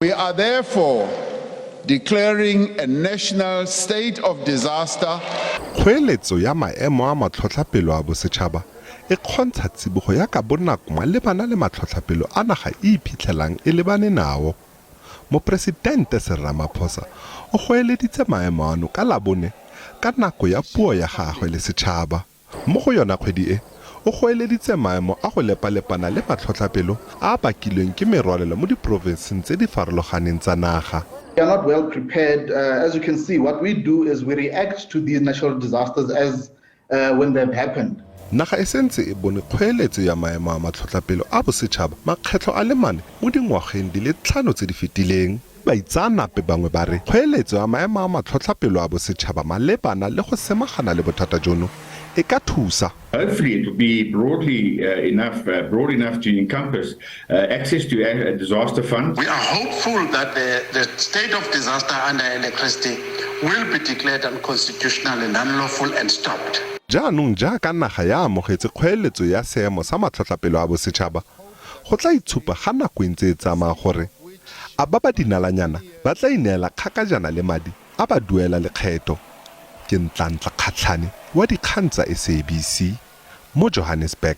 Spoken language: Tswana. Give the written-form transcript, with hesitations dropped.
We are therefore declaring a national state of disaster. Kgoeletso ya maemo a matlhotlhapelo a bosetšhaba e kgontsha tsibogo ya ka bonako malebana le matlhotlhapelo a naga e iphitlhelang e lebane nao. Moporesitente Cyril Ramaphosa o goeleditse maemo ano ka Labone ka nako ya puo ya gagwe le setšhaba. Mo go yona kgwedi e, o goeleditse maemo a go lepalepana le matlhotlhapelo a a bakilweng ke merwalela mo diporofenseng tse di farologaneng tsa naga. We are not well prepared. As you can see, what we do is we react to these natural disasters as when they've happened. Naga e sentse e bone kgoeletso ya maemo a matlhotlhapelo a bosetšhaba makgetlho a le mane mo dingwageng di le tlhano tse di fetileng. Baitseanape bangwe ba re kgoeletso ya maemo a matlhotlhapelo a bosetšhaba malebana le go samagana le bothata jono e ka thusa. Hopefully it will be broadly enough, broad enough to encompass access to a disaster fund. We are hopeful that the state of disaster under electricity will be declared unconstitutional and unlawful and stopped. Jaanong jaaka naga ya amogetse kgoeletso ya seemo sa matlhotlhapelo a bosetšhaba, go tla itshupa ga nako e ntse e tsamaya gore a ba ba dinalanyana ba tla ineela kgakajana le madi a ba duela lekgetho. Ke Ntlantla Kgatlhane wa dikgang tsa SABC mo Johannesburg.